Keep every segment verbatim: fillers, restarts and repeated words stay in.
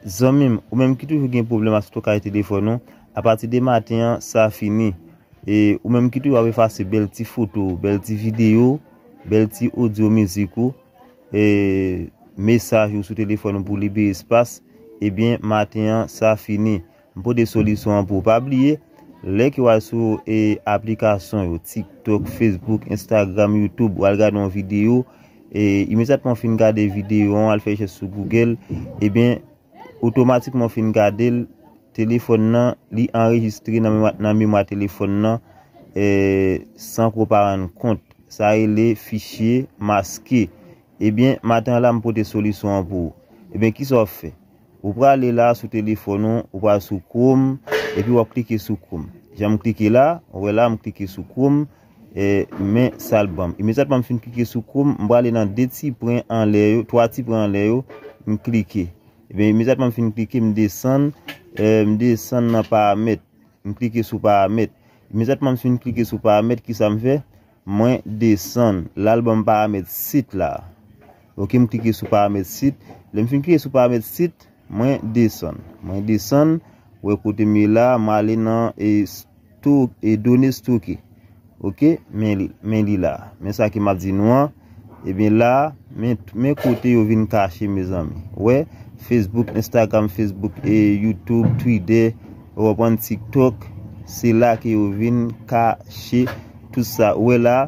Zanmi m, ou menm ki toujou gen pwoblèm ak stokaj telefòn ou, apati de maten an, sa fini. E ou menm ki toujou ap efase bèl ti foto, bèl ti videyo, bèl ti odyo mizik ou, e mesaj ou sou telefòn ou pou libere espas, ebyen, maten an, sa fini. M pote solisyon an pou ou. Pa bliye, lè ke w al sou e, aplikasyon yo, TikTok, Facebook, Instagram, YouTube, w al gade yon videyo, e imedyatman w fin gade videyo an, w al fè rechèch sou Google, ebyen, otomatikman w fin gade l, telefòn nan, li anrejistre nan memwa, nan memwa telefòn nan, e, san ke w pa rann kont. Sa rele fichye maske. Ebyen, maten an la, m pote solisyon an pou ou. Ebyen, kisa w ap fè? Ou prale la sou telefòn ou, ou pral sou Chrome, epi w ap klike sou Chrome. Jan m klike la, ou wè la, m klike sou Chrome, e, men sa l ban m. Imedyatman m fin klike sou Chrome, m prale nan de ti pwen anlè yo, twa ti pwen anlè yo, m klike. Ebyen, imedyatman m fin klike, m desann, e, m desann nan paramèt. M klike sou paramèt. Imedyatman m fin klike sou paramèt, kisa m fè? Mwen desann. La l ban m paramèt sit la. Oke, m klike sou paramèt sit. Lè m fin klike sou paramèt sit, mwen desann. Mwen desann, wè kote m ye la, m ale nan e, sto, e done stoke. Oke, men li, men li la. Men sa ke m ap di nou an. Ebyen la, men, men kote yo vin kache, mezanmi. Wè, Facebook, Instagram, Facebook, e YouTube, Twitter, ou konprann, TikTok, se la ke yo vin kache tout sa. Ou wè la,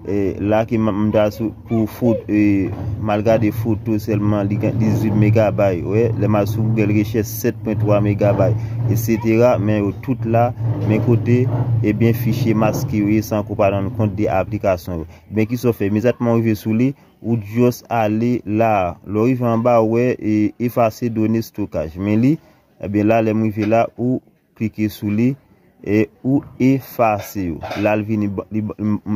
e, la ke m, m ta sou, pou foto, e, m al gade foto sèlman, li gen dizuit megabay. Wè, lè m al sou Google rechèch, sèt pwen twa megabay, etsetera. Men yo tout la, men kote, ebyen, fichye maske yo ye san ke w pa rann kont de aplikasyon yo. Ebyen, kisa w fè? Imedyatman w rive sou li, ou just ale la. Lè w rive anba, ou wè, e, efase done stokaj. Men li, ebyen, la, lè m rive la, ou klike sou li, e ou efase yo. La, l vini, li,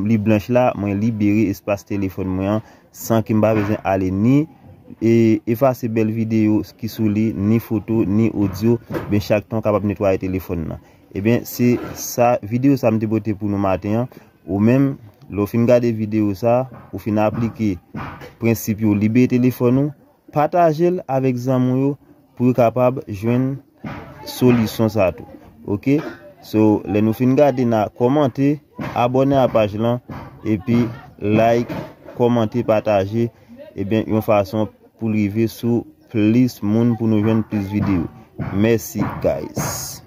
li blanch la, mwen libere espas telefòn mwen an, san ke m pa bezwen ale ni, e, efase bèl videyo ki sou li, ni foto, ni odyo. Ben, chak tan w kapab netwaye telefòn nan. Ebyen, se sa, videyo sa m te pote pou nou maten an. Ou menm, lè w fin gade videyo sa, ou fin aplike prensip yo, libere telefòn ou, pataje l avèk zanmi w yo pou yo kapab jwenn solisyon sa tou. Oke? So, lè nou fin gade, n a kòmante, abòne a paj lan, epi like, kòmante, pataje, ebyen, yon fason pou l rive sou plis moun, pou nou jwenn plis videyo. Mèsi, guys.